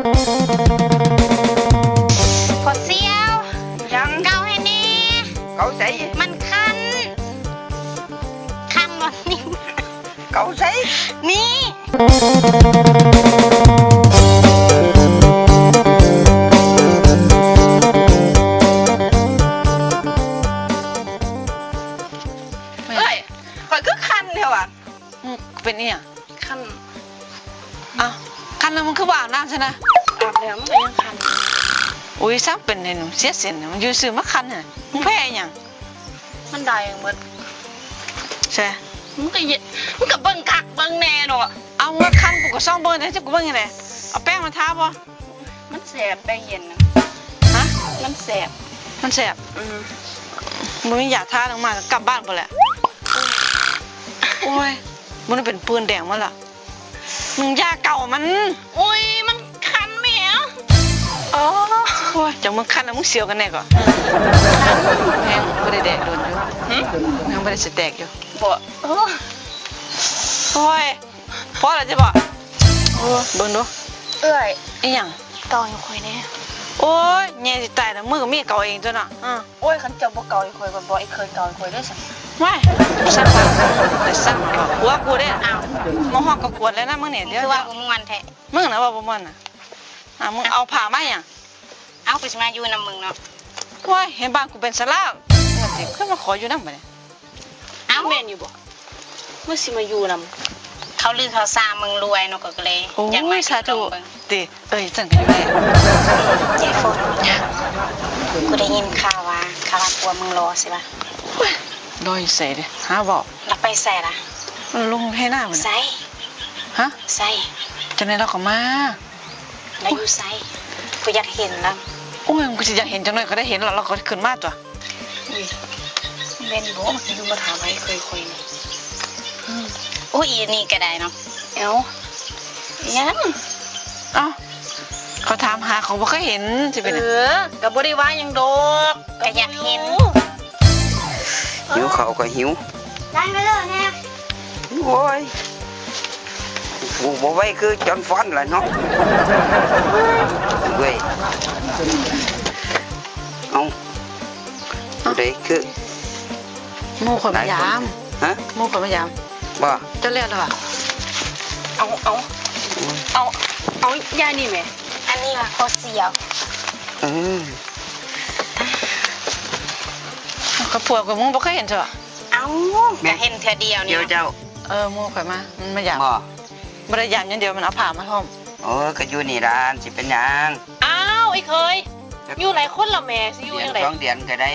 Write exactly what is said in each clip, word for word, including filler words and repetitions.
พอเสียว ยัง เกาให้แน่ เกาใส มันคัน คันบ่นี่ เกาใส นี่ เอ้ย ข่อยคือคันแท้ว่ะ อืม เป็นอีหยัง คัน อ้าว คันแล้วมึงคือบ่อาบน้ำซะนะ อาบแล้วมันก็ยังคัน อุ้ย ซ้ำเป็นไอ้หนุ่มเสียเส้นเนี่ย มันอยู่ซื่อมาคันเนี่ย มึงแพ้อีหยัง มันได้หมด ใช่ มึงก็เย- มึงก็เบิ่งคักเบิ่งแน่เนาะ เอา มึงคัน กูก็ส่องเบิ่งได้ จะกูเบิ่งยังไง เอาแป้งมาทาบ่ มันแสบ แป้งเย็นนะ ฮะ มันแสบ มันแสบ อืม มึงอยากทาลงมาก็กลับบ้านไปแหละ โอ้ย มึงเป็นปืนแดงมาละ มึงอย่าเกามัน อุ้ย มันคันแหม อ๋อ โอ้ย จังมึงคันแล้วมึงเสียวกันแน่ก่อน แม่งบ่ได้แดกโดนอยู่ หึ ยังบ่ได้สิแตกอยู่ บ่ โอ้ โอ้ย พอแล้วจิบ่ โอ้ เบิ่งดู เอื้อย อีหยัง เกาให้ข่อยแน่ โอ้ย แย่สิตายแล้ว มือกับมีดเกาเองตัวเนาะ อือ โอ้ย คันเจ้าบ่เกาให้ข่อย ข่อยบอกไอ้เคยเกาให้ข่อยเด้อซั่น ว้าย สั่งว่า แต่สั่งว่า หัวกูเด้อ อ้าว มาฮอดก็กวนแล้วนะมึงเนี่ย เดี๋ยว คือว่าบ่ม่วนแท้ มึงนะว่าบ่ม่วนน่ะ อ่ะ มึงเอาผ้ามาหยัง เอา กูสิมาอยู่นำมึงเนาะ โอ้ย เห็นบ้านกูเป็นศาลา มึงสิขึ้นมาขออยู่นำบัดนี้ เอ้า แม่นอยู่บ่ มึงสิมาอยู่นำ เขาลือเขาซามึงรวยเนาะ ก็เลย โอ้ย อยากมา สาธุ ลองเบิ่ง ติ เอ้ย จังก็อยู่ได้ ยายฝน กูได้ยินข่าวว่า เขาว่าผัวมึงรอสิวะ โอ้ย รออยู่ไสเด้ หาเว้า แล้วไปไสล่ะ ลงไถนาบัดนี้ ไส ฮะ ไส จังได๋เราก็มา แล้วอยู่ไส กูอยากเห็นแล้ว โอ้ย กูสิอยากเห็นจังหน่อยก็ได้เห็นแล้ว เราก็ขึ้นมาตัว อุ้ย แม่นบ่ มันคือมาถามให้เคยคุยนี่ อืม โอ้ย อีนี่ก็ได้เนาะ เอ้า ยัง เอ้า เขาถามหา เขาบ่เคยเห็น สิเป็นหยัง เออ ก็บ่ได้ว่าหยังดอก ก็อยากเห็น หิวข้าวก็หิว ได้ไหมล่ะเนี่ย โอ้ย กูบ่ไหวคือจอห์นฟอนล่ะเนาะ เว้ย เอ้า ผู้ใดคือ หมู่ข่อยมายาม ฮะ หมู่ข่อยมายาม บ่ เจ้าแล้วล่ะวะ เอา เอา เอา เอา ยายนี่แหม อันนี้ล่ะ ข้อเสียว เออ กับผัวกับมึงบ่เคยเห็นเถอะ เอ้า แม่ ก็เห็นเทื่อเดียวนี่ เดี๋ยวเจ้า เออ หมู่ข่อยมา มันมายาม บ่ บ่ได้ยามอย่างเดียว มันเอาผ้ามาห่ม โอ้ย ก็อยู่นี่ล่ะ สิเป็นหยัง อ้าว ไอ้เคย อยู่หลายคนล่ะแหม สิอยู่จั่งใด เดือนสองเดือนก็ได้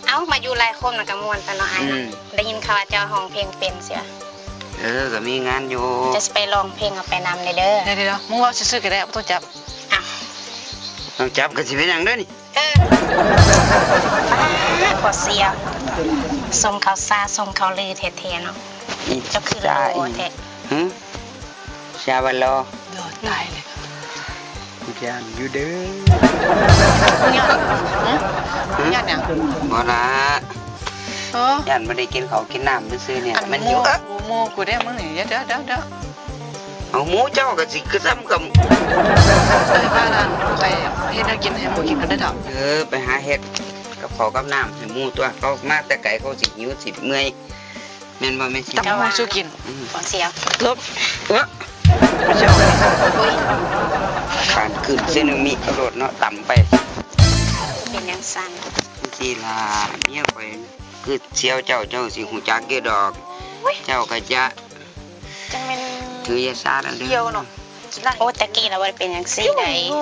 เอ้า มาอยู่หลายคนมันก็ม่วนไปเนาะอ้ายเนาะ อืม ได้ยินข่าวว่าเจ้าฮ้องเพลงเป็นสิวะ เออ ก็มีงานอยู่ จะสิไปร้องเพลงเอาไปนำเลยเด้อ เดี๋ยวๆๆ มึงเว้าซื่อๆก็ได้ บ่ต้องจับ อ้าว ต้องจับก็สิเป็นหยังเด้อนี่ เออ ป๊าด บ่เสีย สมเขาซา สมเขาลือแท้ๆเนาะ อี เจ้าคือ จ้า หล่อ อี แท้ หึ ชาวันรอ โดนตายเลย ย่านอยู่เด้อ มึงย่านหยัง หึ มึงย่านหยัง บ่ละ เออ ย่านบ่ได้กินข้าวกินน้ำซื่อๆเนี่ย อัน มันหิว หมู่ หมู่กูเด้มึงนี่ เดี๋ยว เดี๋ยว เดี๋ยว เดี๋ยว เอาหมู่เจ้าก็สิคือซ้ำกับ เอ้ย ว่านั่น ไปเฮ็ดแนวกินให้หมู่กินกันเด้อเฒ่า เออ ไปหาเฮ็ดกับข้าวกับน้ำให้หมู่ตัว เขามาแต่ไกลเขาสิหิวสิเมื่อย แม่นบ่แม่ชี ตำบักหุ่งสู้กิน อืม ของเสีย ลบ เอ้อ อุ้ย ข้านขึ้นเซนามิกระโดดเนาะ ต่ำไป เป็นจั่งซั้น จั่งซี้ล่ะ เมียข่อยคือเสี่ยวเจ้า เจ้าสิฮู้จักอยู่ดอก อุ้ย เจ้าก็จะ จั่งแม่น ถือยาซาอันเด้อ เสี่ยวเนาะ โอ้ ตะกี้เราบ่ได้เป็นจั่งซี้ใด อยู่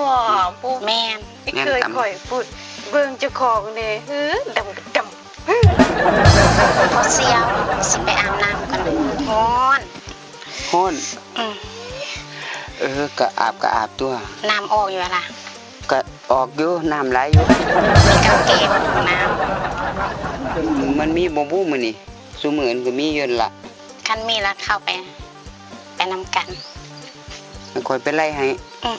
บ่ แม่น ไอ้เคย แม่นตำ ข่อยพูด เบิ่งเจ้าของแน่ หือ ดำก็ดำ พอเสี่ยว สิไปอาบน้ำก่อน ฮ้อน ฮ้อน อืม เออ ก็อาบก็อาบตัว น้ำออกอยู่ล่ะ ก็ออกอยู่ น้ำไหลอยู่ มีกางเกงน้ำ มันมีบ่บุมื้อนี้ ซุมื้ออื่นก็มีอยู่นั่นล่ะ คันมีละเข้าไป ไปนำกัน ข่อยไปไล่ให้ อืม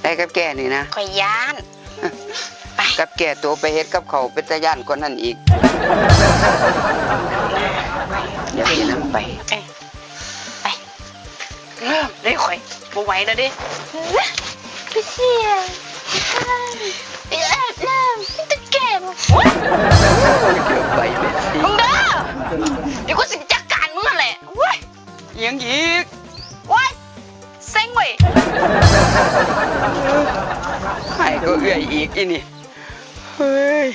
ไล่กับแกนี่นะ ข่อยย้าน ไป กับแกตัวไปเฮ็ดกับเขาวเป็นตาย้านกว่านั้นอีก เดี๋ยวเห็นนำไป เอ้ย ไป เริ่มเลยข่อย บ่ไหวแล้วเด้ ไปเสี่ยวไปแอบน้ำไปตะแกรง เดี๋ยวไปเลยสิ มึงเด้อ เดี๋ยวกูสิจัดการมึงนั่นแหละ เว้ย อิหยังอีก โอ๊ย เซ็งเว้ย ให้ก็เอื้อยอีกอีนี่ เฮ้ย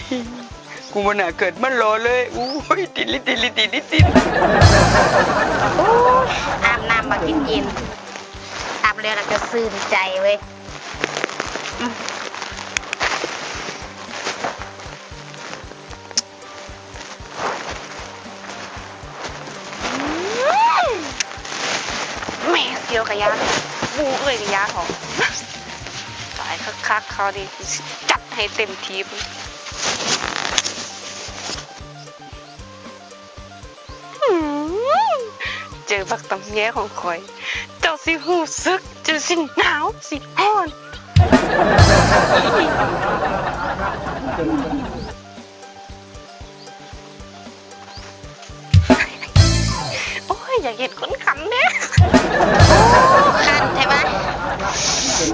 กูบ่น่าเกิดมาหล่อเลย อุ้ย ติดลิติดลิติดลิติด โอ๊ย อาบน้ำบักเย็นๆ อาบแล้วแล้วก็ชื่นใจเว้ย อืม แม่เสียวกะยา หมู่เอื้อยกะยาของ ตายคักๆ คราวนี้ จัดให้เต็มที่ อืม เจอบักตำแยของข้อย เจ้าสิรู้สึก เจ้าสิหนาว สิฮ้อน โอ๊ย อยากเห็นคนคันเด้ โอ้ คันแท้วะ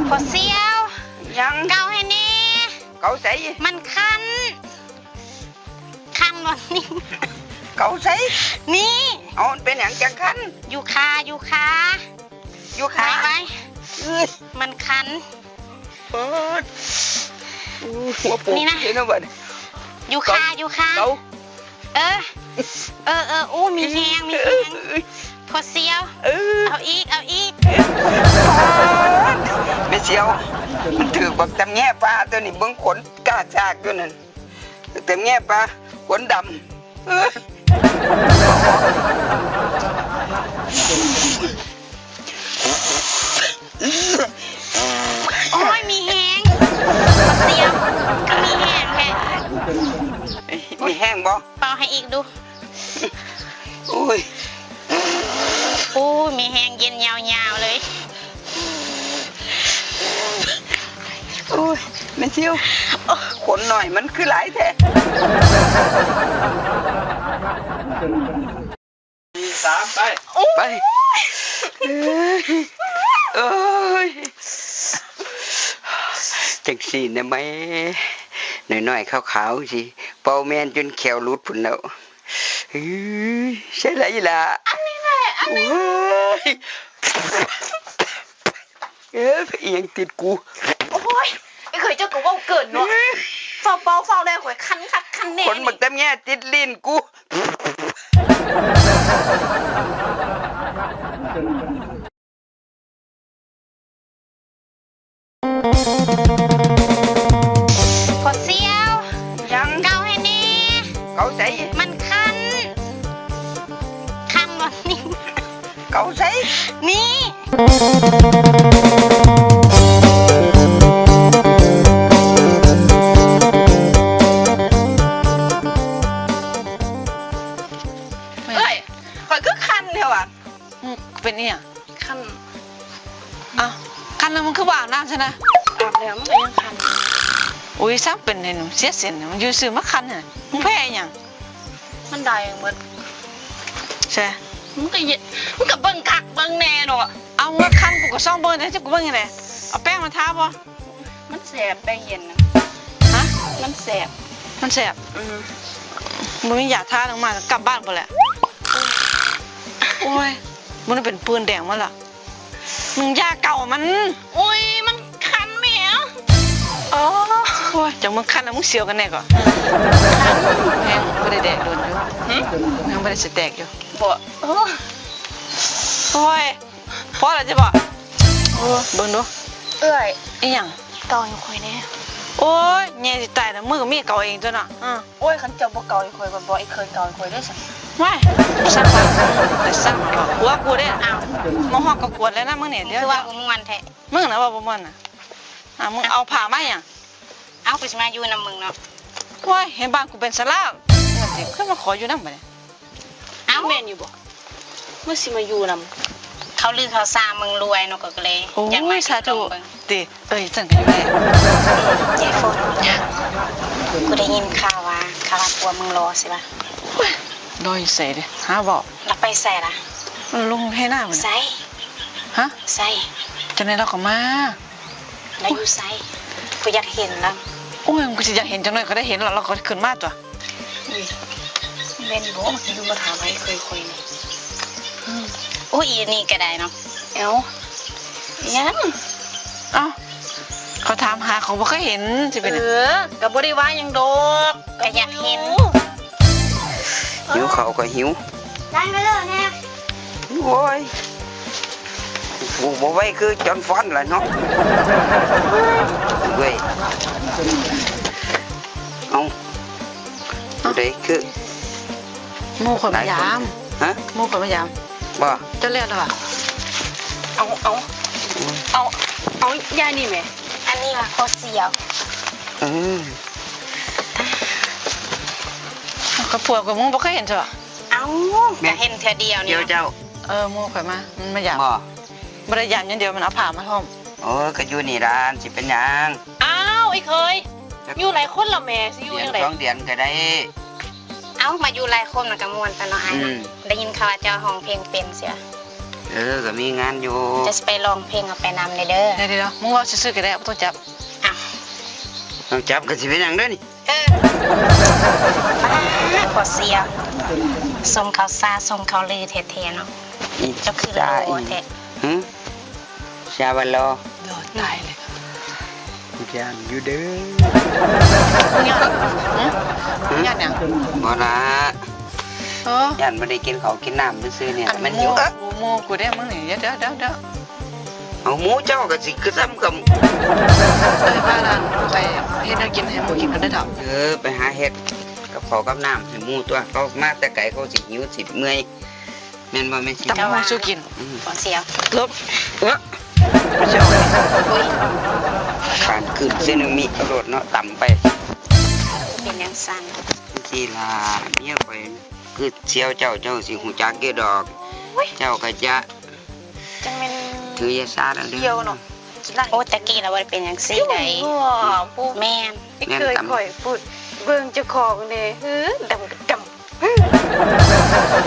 พ่อเสี่ยว ยัง เกาให้แน่ เกาใส มันคัน คันบ่นี่ เกาใส นี่ เอา มันเป็นหยังจังคัน อยู่ขา อยู่ขา อยู่ขา ไว้ ไว้ เอ้ย มันคัน เปิด อู้ หัวโปก นี่นะ เห็นแล้วบัดนี้ อยู่ขา เกา อยู่ขา เกา เออ เออ เออ อู้ มีแฮง มีแฮง เอ้ย พ่อเสี่ยว เออ เอาอีก เอาอีก แม่เสี่ยว มันถืกบักตำแยป่าตัวนี้ เบิ่งขนกล้าซากอยู่นั่น ตำแยป่า ขนดำ เออ โอ๊ย มีแฮง พ่อเสี่ยว ก็มีแฮงแท้ มีแฮงบ่ เป่าให้อีกดู โอ๊ย โอ้ย มีแฮงเย็นยาวๆ เลย โอ๊ย แม่เสี่ยว ขนหน่อยมันคือหลายแท้ สี่ สาม ไป ไป เอ้ย จังซี่นะแม่ น้อยๆ ขาวๆ สิ เป่าแม่นจนแข้วหลุดพุ้นแล้ว เฮ้ย ใช่แล้วอีหล่ะ อันนี้แหละ อันนี้ โอ๊ย เอ๊ะ อีหยังติดกู โอ๊ย ไอ้เขยเจ้าก็เว้าเกินเนาะ ฟ้าวเป่าฟ้าวแล ข่อยคันคักคันแน่ ขนบักตำแยติดลิ้นกู พ่อเสี่ยว ยัง เกาให้แน่ เกาใส มันคัน คันบ่นี่ เกาใส นี่ เอ้ย ข่อยคือคันแท้วะ อืม เป็นอีหยัง คัน อ้าว คันแล้วมึงคือบ่อาบน้ำซะนะ อาบแล้วมันก็ยังคัน อุ้ย ซ้ำเป็นไอ้หนุ่มเสียเส้น มันอยู่ซื่อมาคันเนี่ย มึงแพ้อีหยัง มันได้หมด ใช่ มึงก็เย็น มึงก็เบิ่งคักเบิ่งแน่เนาะ เอา มึงคันกูก็ส่องเบิ่งได้ จะกูเบิ่งยังไง เอาแป้งมาทาบ่ มันแสบ แป้งเย็นน่ะ ฮะ มันแสบ มันแสบ อืม บ่มียาทาหยังมา กลับบ้านไปแหละ โอ้ย มันเป็นปืนแดงมาละ มึงอย่าเกามัน โอ้ย มันคันแหม อ๋อ โอ้ย จังมึงคันแล้วมึงเสียวกันแน่ก่อน คัน ยังบ่ได้แดกโดนอยู่ หึ ยังบ่ได้สิแตกอยู่ บ่ โอ้ย โอ้ย พอแล้วจะบอก โอ้ เบิ่งดู เอื้อย อีหยัง เกาให้ข่อยแน่ โอ้ย แย่สิตายแล้ว มึงก็มีเกาเองตัวเนาะ อือ โอ้ย คันเจ้าบ่เกาให้ข่อย ข่อยบอกไอ้เขยเกาให้ข่อยเด้อซั่น ว้าย สั่งว่า แต่สั่งว่า หัวกูเด้อ อ้าว มาฮอดก็กวนแล้วนะมึงเนี่ย เดี๋ยว คือว่าบ่ม่วนแท้ มึงนะว่าบ่ม่วนน่ะ อ่ะ มึงเอาผ้ามาหยัง เอา กูสิมาอยู่นำมึงเนาะ โอ้ย เห็นบ้านกูเป็นศาลา เงินสิขึ้นมาขออยู่นำบัดนี้ เอ้า แม่นอยู่บ่ มึงสิมาอยู่นำ เขาลือเขาซามึงรวยเนาะ ก็เลย โอ้ย อยากมา สาธุ ลองเบิ่ง ติ เอ้ย จังก็อยู่ได้ ยายฝน กูได้ยินข่าวว่า เขาว่าผัวมึงหล่อสิวะ โอ้ย หล่ออยู่ไสเด้ หาเว้า แล้วไปไสล่ะ ลงไถนาบัดนี้ ไส ฮะ ไส จังได๋ลาวก็มา ลาวอยู่ไส ข่อยอยากเห็นลาว โอ้ย มันก็สิอยากเห็นจังได๋ ก็ได้เห็นแล้ว ลาวก็ขึ้นมาตั่ว อุ้ย แม่นบ่ สิอยู่มาถามไผเคยข่อยนี่ อืม โอ้ย อีนี่ก็ได้เนาะ เอ้า หยัง เอ้า เขาถามหา เขาบ่เคยเห็น สิเป็นหยัง เออ ก็บ่ได้ว่าหยังดอก ก็อยากเห็น หิวข้าวก็หิว ได้มาเลยแน่ โอ้ย กูบ่ไหวคือจอห์นฟอนล่ะเนาะ เว้ย เอ้า เด้คือ หมู่ข่อยมายาม ฮะ หมู่ข่อยมายาม บ่ เจ้าเรียกแล้วอะ เอา เอา เอา เอายายนี่แหม อันนี้ล่ะ ข้าวเสียว เออ กับผัวกับมึงบ่เคยเห็นเถาะ เอ้า แม่ ก็เห็นเทื่อเดียวนี่ เดี๋ยวเจ้า เออ หมู่ข่อยมา มันมายาม บ่ บ่ได้ยามอย่างเดียว มันเอาผ้ามาห่ม โอ้ย ก็อยู่นี่ล่ะ สิเป็นหยัง อ้าว ไอ้เขย จัก อยู่หลายคนล่ะแหม สิอยู่จั่งใด เดือนสองเดือนก็ได้ เอ้า มาอยู่หลายคนมันก็ม่วนตั่วเนาะอ้ายเนาะ อืม ได้ยินข่าวว่าเจ้าร้องเพลงเป็นเสีย เออ ก็มีงานอยู่ เจ้าสิไปร้องเพลงเอาไปนำเด้อ เดี๋ยวๆๆ มึงเว้าซื่อๆก็ได้ บ่ต้องจับ อ้าว ต้องจับก็สิเป็นหยังเด้อนี่ เออ ป๊าด ข้าวเสียว สมข้าวซ่า สมข้าวลือแท้ๆเนาะ อี เจ้าคือหล่อแท้ หึ ชาวบ้านรอ รอตายเลย ย่านอยู่เด้อ ย้อน หึ ย้อนหยัง บ่ล่ะ เออ ย่านบ่ได้กินข้าวกินน้ำซื่อๆเนี่ย อัน มันหิว หมู่ เอ้อ หมู่กูเด้อ มึงนี่ เดี๋ยวๆๆๆ เอาหมู่เจ้าก็สิคือซ้ำกับ เอ้ย ว่าล่ะ ไปเฮ็ดแนวกินให้หมู่กินกันเด้อเฒ่า เออ ไปหาเฮ็ดกับข้าวกับน้ำให้หมู่ตั่ว เขามาแต่ไกลเขาสิหิวสิเมื่อย แม่นบ่แม่ชี ตำบักหุ่งสู้กิน อืม ขอเสีย ลบ เอ้อ อุ้ย การขึ้นเซนามิกระโดดเนาะ ต่ำไป เป็นจั่งซั่น จั่งซี้ล่ะ เมียข่อยคือเสี่ยวเจ้า เจ้าสิฮู้จักอยู่ดอก อุ้ย เจ้าก็จะ จั่งแม่น ถือยาซาแล้วเด้อ เสี่ยวเนาะ โอ้ แต่กี้เราบ่ได้เป็นจั่งซี้ใด๋ อยู่หัวผู้ แม่น แม่น เคย ต่ำ ข่อยพูด เบิ่งเจ้าของแหน่ หือ ดำก็ดำ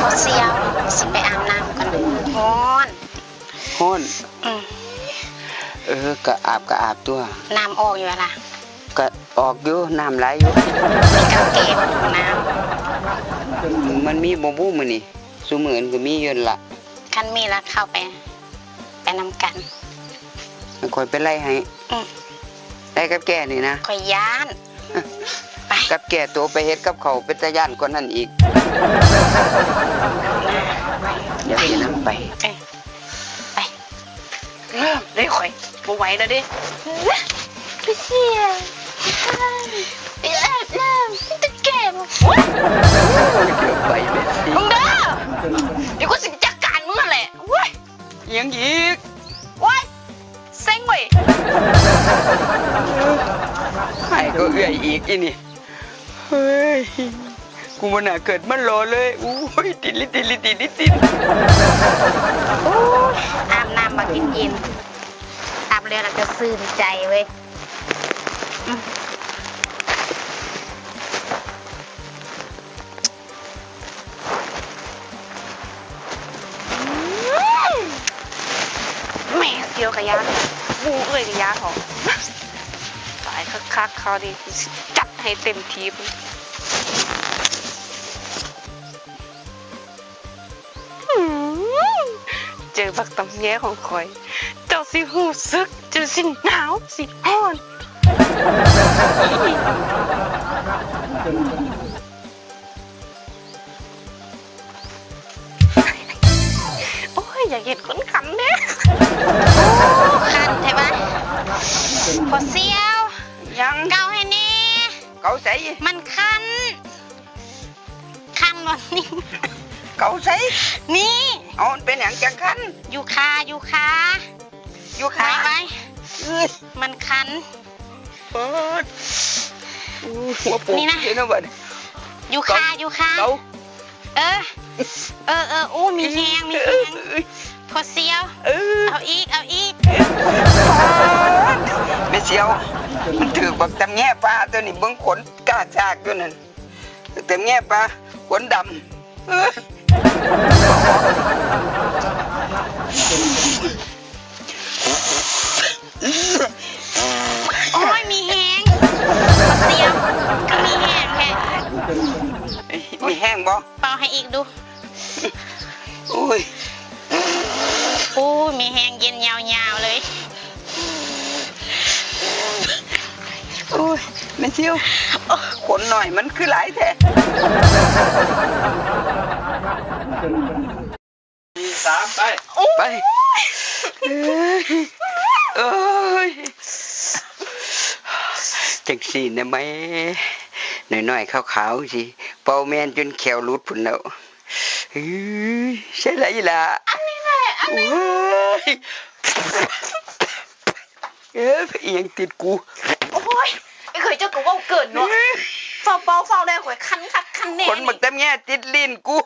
ข้าวเสียว สิไปอาบน้ำก่อน ฮ้อน ฮ้อน อืม เออ ก็อาบก็อาบตั่ว น้ำออกอยู่ล่ะ ก็ออกอยู่ น้ำไหลอยู่ มีกางเกงบ่ ห้องน้ำ มันมีบ่บุมื้อนี้ ซุมื้ออื่นก็มีอยู่นั่นล่ะ คันมีละเข้าไป ไปนำกัน ข่อยไปไล่ให้ อืม ไล่กับแกนี่นะ ข่อยย้าน ไป กับแกตัวไปเฮ็ดกับเขาวเป็นตาย้านกว่านั้นอีก เดี๋ยวสินำไป เอ้ย ไป เริ่มเลยข่อย บ่ไหวแล้วเด้ ไปเสีย ไปอาบน้ำ ไปตะแกรง เดี๋ยวไปเลยสิ มึงเด้อ เดี๋ยวกูสิจัดการมึงนั่นแหละ เว้ย อิหยังอีก โอ๊ย เซ็งเว้ย ให้ก็เอื้อยอีกอีนี่ เฮ้ย กูบ่น่าเกิดมาหล่อเลย อุ้ย ติลิติลิติลิติลิ โอ๊ย อาบน้ำมาเย็นๆ อาบแล้ว แล้วก็ชื่นใจเว้ย อืม แม่เสียวกะยา หมู่เอื้อยกะยาหอม ตายคักๆ คราวนี้ จัดให้เต็มที่พุ้น อืม เจอบักตำแยของข่อย เจ้าสิฮู้สึก เจ้าสิหนาว สิฮ้อน โอ้ย อยากเห็นคนคันเด้ โอ้ คันแท้วะ พ่อเสี่ยว ยัง เกาให้แน่ เกาใส มันคัน คันบ่นี่ เกาใส นี่ เอา มันเป็นหยังจังคัน อยู่ขา อยู่ขา อยู่ขา ไว้ ไว้ เอ้ย มันคัน เปิด อู้ หัวโปก นี่นะ เห็นแล้วบัด อยู่ขา เกา อยู่ขา เกา เออ เออ เออ อู้ มีแฮง มีแฮง เอ้ย พ่อเสี่ยว เออ เอาอีก เอาอีก แม่เสี่ยว มันถืกบักตำแยปลาตัวนี้ เบิ่งขนกล้าซากอยู่นั่น ตำแยปลา ขนดำ เออ โอ้โห โอ้ย มีแฮง เตรียม ก็มีแฮงแท้ มีแฮงบ่ เป่าให้อีกดู โอ้ย อู้ มีแฮงเย็นยาวๆเลย โอ้ยแม่ซิวขนหน่อยมันคือหลายแท้ สี่สามไป ไป เอ้ย เอ้ย จังซี่นะแม่ น้อยๆขาวๆสิ เป่าแม่นจนแขวหลุดพุ้นแล้ว เฮ้ย ใช่แล้วอีหล่ะ อันนี้แหละ อันนี้ เอ้ย อีหยังติดกู โอ้ย ไอ้เขยเจ้าก็เว้าเกินเนาะ เฝ้าเป่าเฝ้าแน่ ข่อยคันคักคันแน่ ขนบักแต้มแง่ติดลิ้นกู